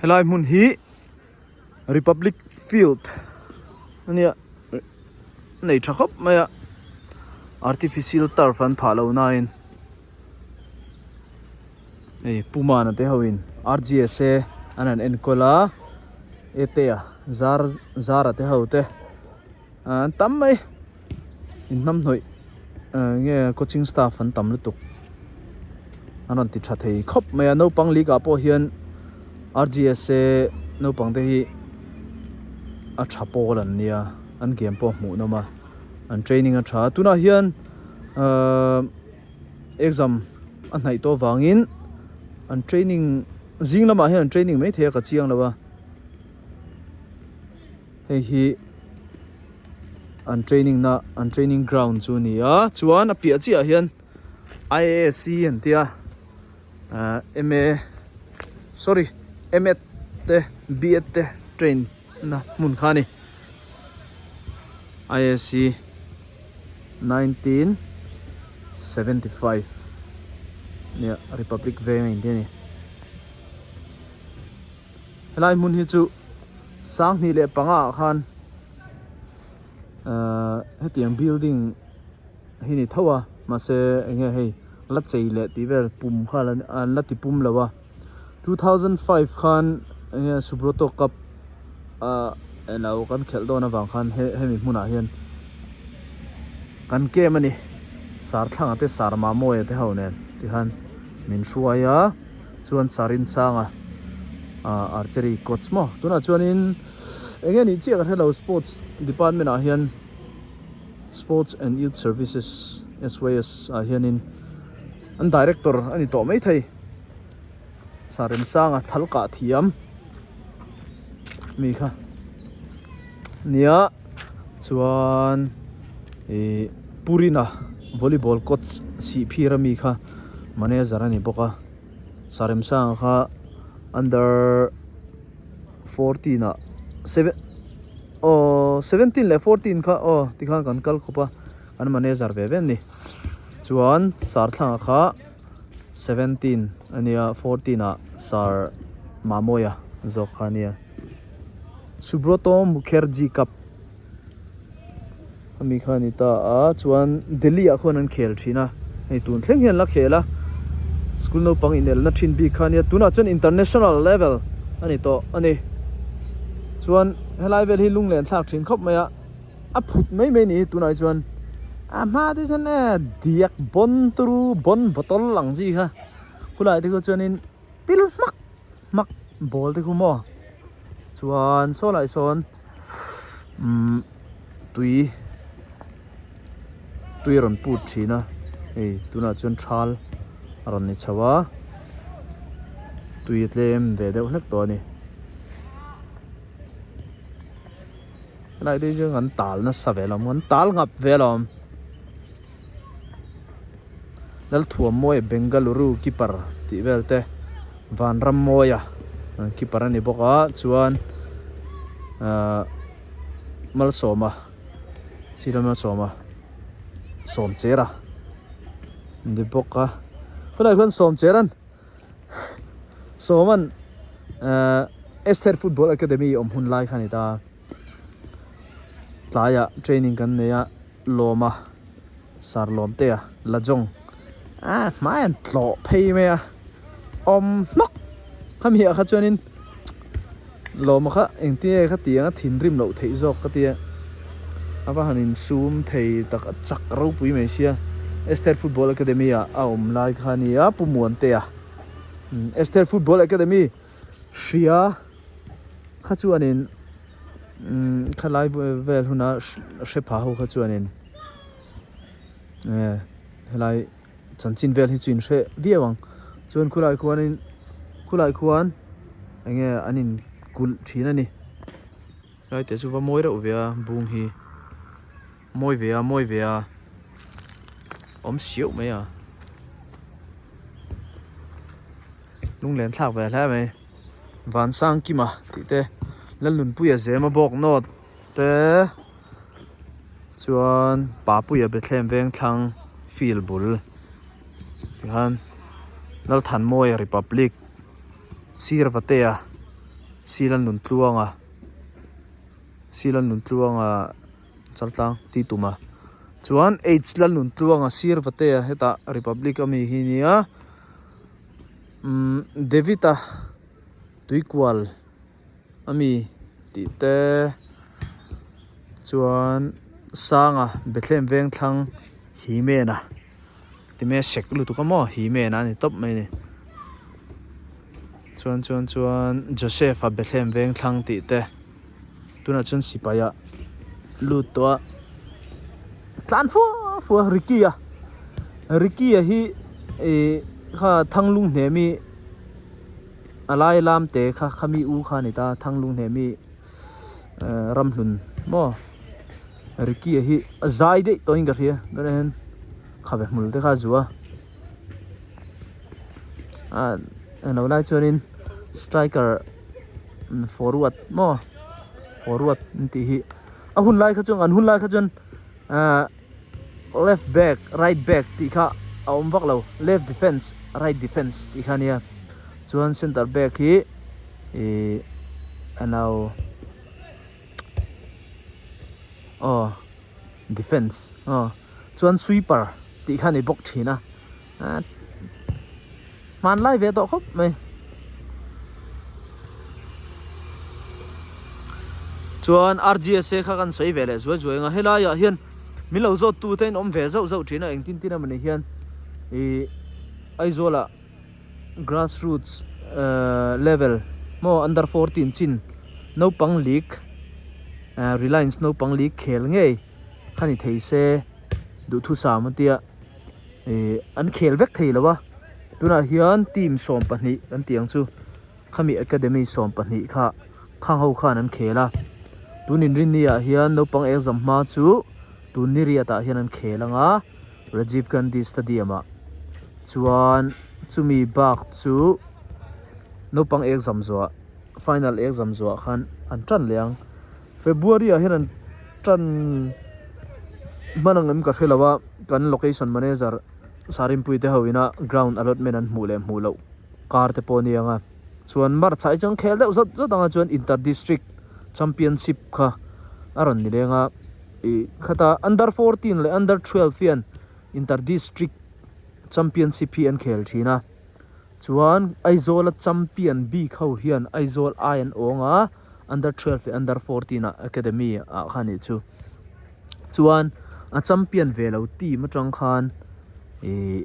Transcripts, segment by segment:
Helai hmun hi Republic field a nia nei tha khawp mai a artificial turf an phah lo nain hei Pumana te ho in R G S A an han enkawl a Ete-a zar zara te ho te an tam mai inhnamhnawih nge coaching staff an tam lutuk an rawn ti tha thei khawp mai a naupang league ah pawh hian R G S A naupang te hi a tha pawl an nia an game pawh hmuh nawm a an training a tha a tunah hian ahh exam a hnaih tawh avangin an training zing lamah hian an training maithei a ka chiang lo a. Hei hi an training na an training ground chu a ni a chuan a piah chiah ah hian I A S C an tia ahh M A sorry M Ed te B Ed te train na hmun kha a ni I A S C 1975 nia Republic veng a inti a ni. Helai hmun hi chu sanghnih leh panga ah khan ahh hetiang building hi ni tho a mahse eng nge hei la chei leh tih vel pum kha an la ti pum lo a 2005 khan eng nge Subroto cup ah elo kan khelh dawn avang khan hemi hmunah hian kan kem a ni sarthlanga te sarma mawia te ho nen tikhan min hruai a. Chuan Sarin Sanga ah archery coach maw tunah chuanin eng nge nih chiah ka hrelo sports department ah hian sports and youth services S Y S ah hianin an director a ni tawh maithei Sarin Sanga thal kah thiam mi kha nia chuan ih Purina volleyball coach sihphir ami kha manager a ni bawk a. Saremsanga kha under 14 ah seven aw 17 leh 14 kha aw tikhan kan kal khawp a an manager ve ve ani chuan sarthlanga kha 17 ania 14 ah sar Mamawia zawk kha ania Subroto Mukherjee cup Ami kha a ni ta a, chuan Delhi ah khuan an khel thin a, hei tun thleng hian la khel a, school naupang inelna thin bik kha a nia, tunah chuan international level a ni tawh a ni. Chuan helai vel hi lunglen thlak thin khawp mai a, a phut mai mai ni hi tunah hi chuan a hma te chuan e diak bon turu bon bottle ang chi kha khulai te khu chuanin pil hmak hmak ball te khu maw chuan saw lai sawn umm tui tui a rawn put thin a hei tunah chuan thal a rawn ni chho a tui a tlem ve deuh hlek tawh a ni helai te hi chuan kan tal nasa ve alawm kan tal ngap ve alawm. Lalthuammawia Bengaluru keeper tih vel te Vanrammawia keeper a ni bawk a chuan ahh Malsawma Sir Malsawma Sawmchera ni bawk a khawlai khuan Sawmchera'n Sawma'n ahh Esther Football Academy awm hun lai kha a ni ta tlaiah training kan nei a. Lawma sar lawm te a la jawng a hmai an tlawh phei mai a awm hnawk khami ah kha chuanin lawma kha engtin nge kha ti ang a thinrim loh theih zawk ka tia a va han insum thei tak a chak ropui mai sia Esther Football Academy ah a awm lai kha a ni a Pu Muantea Esther Football Academy hria kha chuanin umm khalai vel huna hre pha ho kha chuanin eh helai chanchin vel hi chu in hre viau ang chuan khulai khuanin khulai khuan eng nge an in kulh thin a ni helai te chu va mawi reuh ve a bung hi mawi ve a mawi ve a awm siauh mai a. Lunglen thlak ve hle mai Vansangkima tih te Lalnunpuia Zema bawk nawt te chuan Papuia Bethlehem Vengthlang field bul tikhan Lalthanmawia Republic Sirvatea. Silalnuntluanga Silalnuntluanga Chaltlang tih tum a chuan H Lalnuntluanga sir Vatea hetah Republic ami hi nia umm David a tuikual ami tih te chuan Sanga Bethlehem Vengthlang Himena time sek lutuk a maw Himena a ni tawp mai a ni chuan chuan chuan Joseph a Bethlehem Vengthlang tih te tunah chuan sipai ah lut tawh a tlan fua fua Ricky a Ricky a hi ih kha Thanglung hnemi a lai lam te kha khami u kha a ni ta Thanglung hnemi ramhlun maw Ricky a hi a zai daih tawhin ka hria tunah hian khabe hmul te kha a zuah a ah englo lai chuanin striker forward maw forward an tih hi a hun lai kha chuan an hun lai kha chuan ahh left back right back tih kha a awm vak lo left defence right defence tih kha a nia chuan center back hi ihh a lo aw defence aw chuan sweeper tih kha a ni bawk thin a hmanlai ve tawh khawp mai chuan R_G_S_A kha kan sawi ve leh zuai zuai ang a helai ah hian min lo zawt tu te in awm ve zauh zauh thin a engtin tin emawni hian ih Aizawl ah grass roots ehh level maw under 14 chin naupang league ehh Reliance naupang league khel ngei kha ni thei se duhthusam a tia. Ihh an khel vek thei lo a tunah hian team 12 kan tih ang chu khami academy 12 kha khang ho khan an khel a tun inrinni ah hian naupang exam hma chu tun ni riat ah hian an khel ang a Rajiv Gandhi stadium ah chuan chumi bak chu naupang exam zawh final exam zawh ah khan an tan leh ang February ah hian an tan hman ang em ka hre lo a kan location manager Sarinpui te ho ina ground allotment an hmuh leh hmuh loh kar te pawh a ni ang a chuan March ah hi chuan khel deuh zawt zawt ang a chuan inter district championship kha a rawn ni leng a ih khata under 14 leh under 12 hian inter district championship hi an khel thin a chuan Aizawl a champion bik ho hian Aizawl ai an awng a. under 12 leh under 14 ah academy ah kha nih chu chuan a champion ve lo team atang khan ihh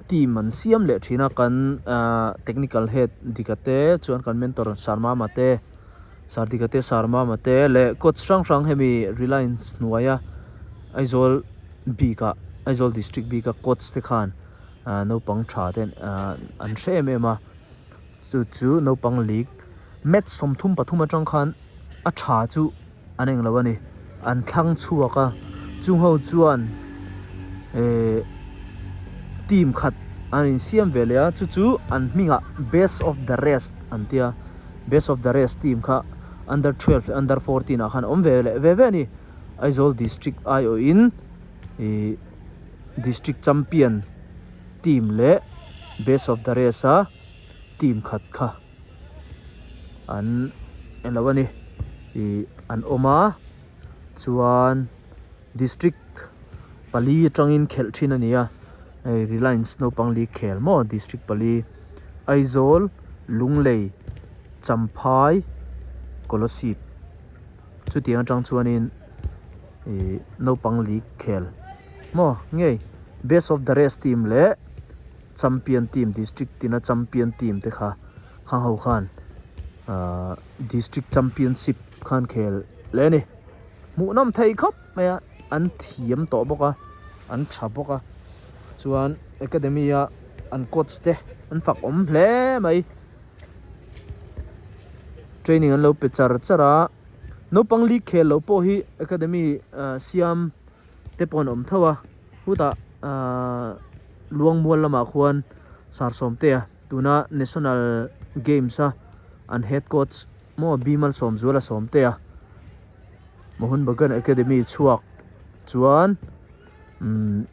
team an siam leh thin a kan ahh technical head dika te chuan kan mentor Sharmama te Sardika te Sharmama te leh coach hrang hrang hemi Reliance hnuaia Aizawl bik ah Aizawl district bik a coach te khan ahh naupang tha te ahh an hre em em a. Chu chu naupang league match 33 atang khan a tha chu an englo a ni an thlang chhuak a chung ho chuan ehh team khat an insiam ve leh a chu chu an hmingah best of the rest an tia best of the rest team kha under 12 leh under 14 ah khan a awm ve leh ve ve a ni Aizawl district aiawhin ihh district champion team leh best of the rest a team khat kha an englo a ni ih an awm a chuan district pali atangin khelh thin a ni a hei Reliance naupang league khel maw district pali Aizawl Lunglei Champhai Kolasib chutiang atang chuanin ih naupang league khel maw ngei best of the rest team leh. Champion team district tina champion team te kha khang ho khan ahh district championship khan khel leh a ni hmuhnawm thei khawp mai a an thiam tawh bawk a an tha bawk a chuan academy a an coach te an fak awm hle mai training an lo pe char char a naupang league khel loh pawh hi academy ah siam te pawh an awm tho a hutah ahh Luangmual lamah khuan Sarsawmtea tuna National Games a an head coach maw Bimal Sawmzuala Sawmtea Mohun Bagan Academy chhuak chuan umm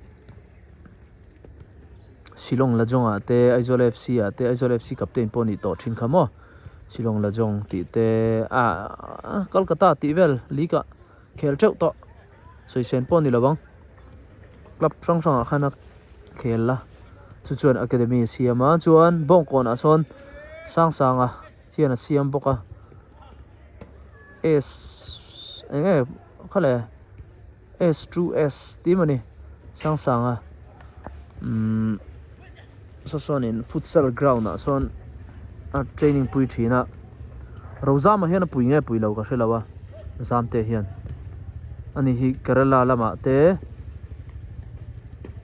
Shillong Lajong ah te Aizawl FC ah te Aizawl FC captain pawh a nih tawh thin kha maw. Shillong Lajong tih te ah Kolkata tih vel league ah khel teuh tawh sawi sen pawh a ni lo ang club hrang hrang ah khan a khel a chu chuan academy a siam a chuan bawngkawn ah sawn sang sang a hian a siam bawk a s eng nge khawle s two s tih maw ni sang sang a umm saw sawnin futsal ground ah sawn a training pui thin a Rozama hian a pui nge pui lo ka hre lo a Zamte hian ani hi Kerala lamah te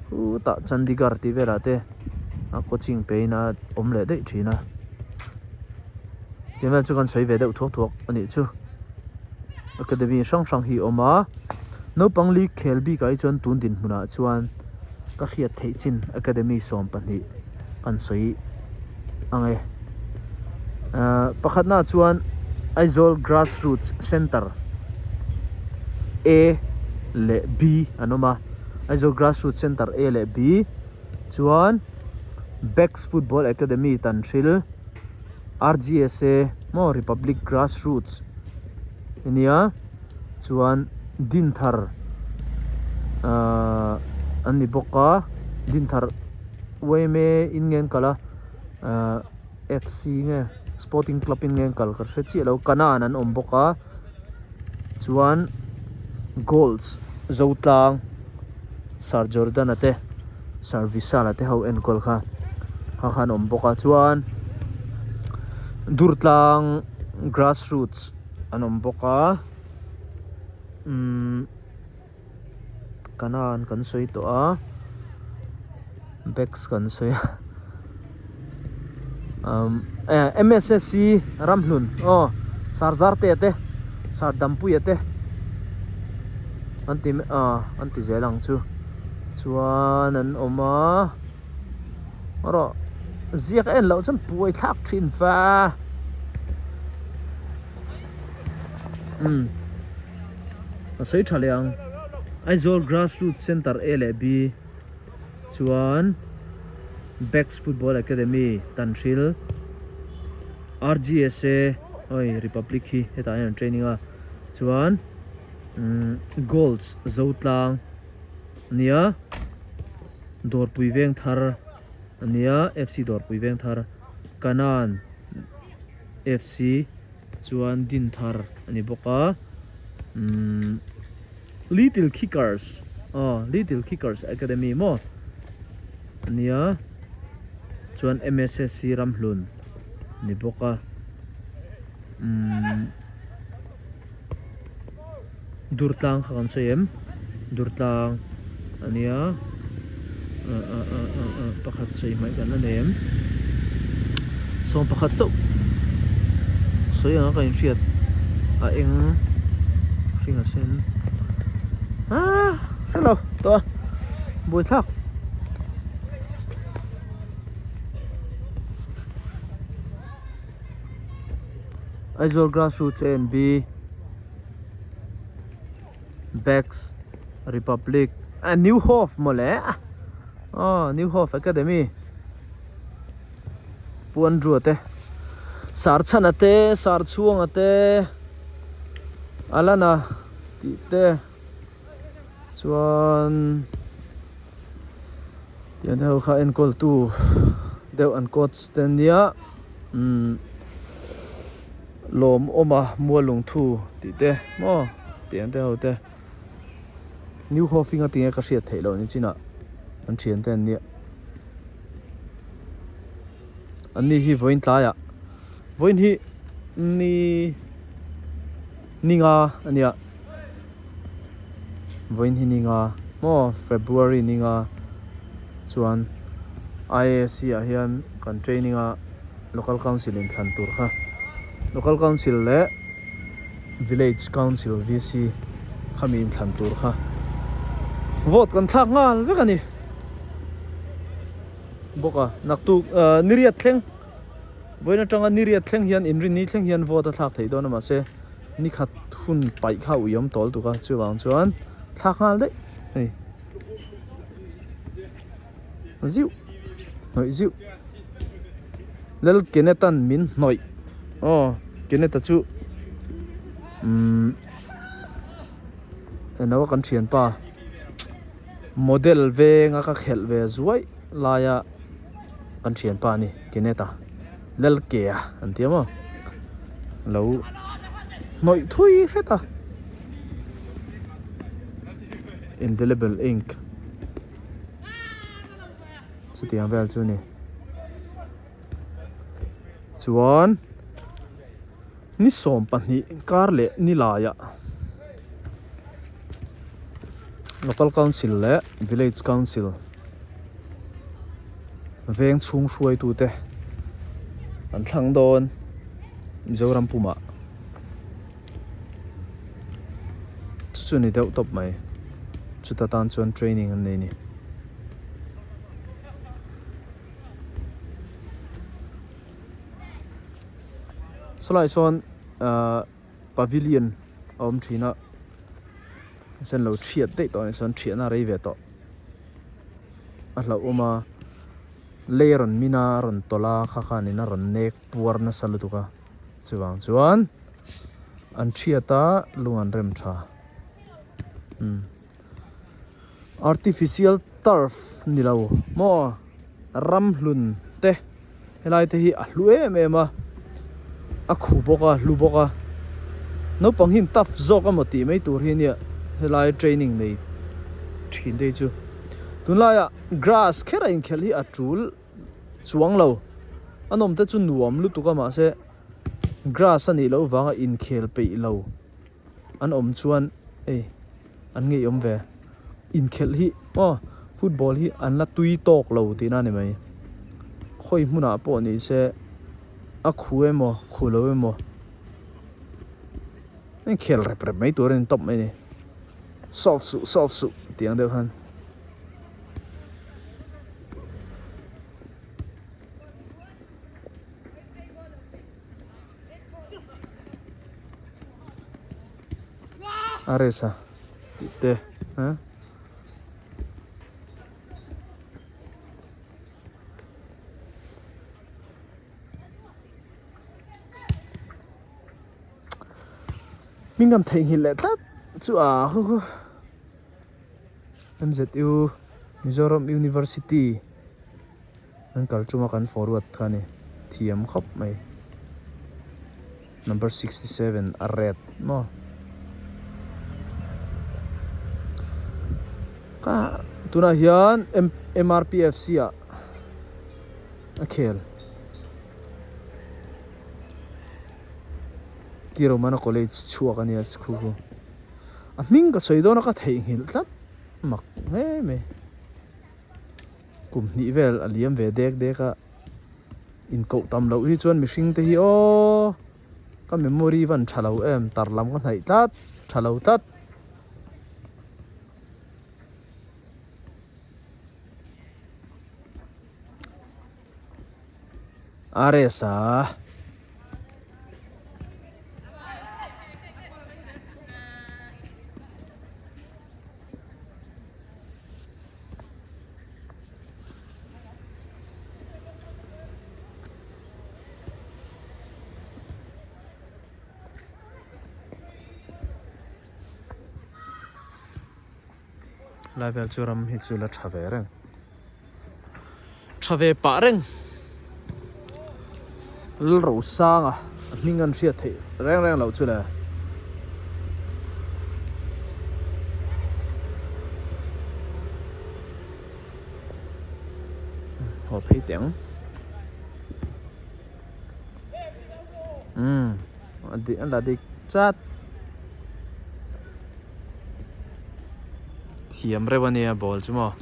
khutah Chandigarh tih velah te a coaching pein a awm leh daih thin a tiang vel chu kan sawi ve deuh thuak thuak a nih chu academy hrang hrang hi a awm a naupang league khel bikah hi chuan tun dinhmunah chuan. Ka hriat theih chin Academy 12 kan sawi ang e. Pakhatna chuan Aizawl Grassroots Centre A leh B an awm a, Aizawl Grassroots Centre A leh B chuan Bex Football Academy Tanhril, RGSA maw Republic Grassroots ania. Chuan Dinthar ahh an ni bawk a Dinthar yma in nge an kal a ahh F C nge sporting club in nge an kal ka hre chiah lo kanan an awm bawk a chuan goals Zotlang Sir Jordan a te Sir Vishal a te ho enkawl kha kha khan awm bawk a chuan Durtlang grassroots. An awm bawk a umm kanan kan sawi tawh a bags kan sawi a umm eh M_S_S_C Ramhlun aw Sarzar te te Sardampuia te an ti ah an ti zel ang chu chuan an awm a erawh ziak a en loh chuan buai thlak thin va umm a sawi tha leh ang Aizawl grass root center A leh B chuan Bex football academy Tanhril R_G_S_A oi Republic hi hetah hian an training a chuan umm Golds Zotlang ania. Dawrpui veng thar a nia F C Dawrpui veng thar Kanan F C chuan din thar a ni bawk a umm Little Kickers aw Little Kickers Academy maw a nia chuan M S S C Ramhlun a ni bawk a umm Durtlang kha kan sawi em Durtlang a nia ah ah ah ah ah pakhat sawi hmaih kan la nei em sawm pakhat chauh sawi anga ka inhriat a eng hring a sen ah hrelo tawh a buaithlak. Aizawl Grassroots A and B Bex Republic ah New Hope mawle aw New Hope Academy Pu Andrew a te Sarchhana te Sarchhuanga te Alana tih te chuan tiang te ho kha enkawl tu deuh an coach te an nia umm lawm awm a mual lungthu tih te maw tiang te ho te new hawfing a tinge ka hriat theih loh ni chinah an thian te an nia an ni hi vawiin tlaiah vawiin hi ni ni nga a nia. Vawiin hi ni nga maw February ni nga chuan I_A_C ah hian kan training a local council in thlan tur kha local council leh village council V_C khami in thlan tur kha vote kan thlak nghal vek a ni bawk a naktuk ah niriat thleng vawiin atanga niriat thleng hian inrinni thleng hian vote a thlak theih dawn a mahse. Ni khat hun paih kha ui awm tawl tuk a chuvang chuan thlak nghal daih hei ziuh hnawih ziuh lal Kenetan min hnawih. Aw Kenneth-a chu umm eno kan thianpa model venga ka khelh ve zuaih laia kan thianpa a ni Kenneth-a Lalkea an ti a maw lo hnawih thui hret a indelible ink chutiang vel chu a ni. Chuan ni 12 kar leh ni laiah local council leh village council veng chhung hruaitute an thlang dawn Mizoram pumah chu chu ni deuh tawp mai chuta tan chuan training an nei a ni. Sawlai sawn ahh pavilion a awm thin a chuan lo thiat daih tawh a nih chuan thiahna a rei ve tawh a hlauhawm a lei a rawn min a a rawn tawlh a kha khanin a rawn nek puar nasa lutuk a chuvang chuan an thiat a lung an rem tha umm. Artificial turf ni lo maw ramhlun te helai te hi a hlu em em a a khu bawk a hlu bawk a naupang hi an tough zawk emaw tih mai tur hi ania helai training nei thin te hi chu tunlaiah grass kher a inkhelh hi a tul chuang lo a nawm te chu nuam lutuk a mahse grass a nih loh vanga inkhel peih lo. An awm chuan ei an ngeiawm ve inkhelh hi aw football hi an la tui tawk lo tihna a ni mai khawi hmunah pawh ni se a khu emaw khu lo emaw a inkhel rep rep mai tur a ni tawp mai a ni solve suh solve suh tih ang deuh khan. A race a tih te a Hming kan theihnghilh leh tlat chu a hu hu M_Z_U Mizoram University. An kal tuma kan forward kha a ni thiam khawp mai number 67 a red maw ka tunah hian M_R_P_F_C ah a khel Tirumana college chhuak a nia khu khu a hming ka sawi dawn a ka theihnghilh tlat mak hle mai. Kum hnih vel a liam ve dek dek a, inkoh tam loh hi chuan mihring te hi aw ka memory van tha lo em tar lam ka hnaih tlat tha lo tlat. Rs-a. Lai vel chu ram hi chu la tha ve reng tha ve pah reng Lalrosanga a hming an hriat theih reng reng loh chu le. Haw phei teh ang. Umm a dik a la dik chat. Thiam reuh a nia ball chu maw.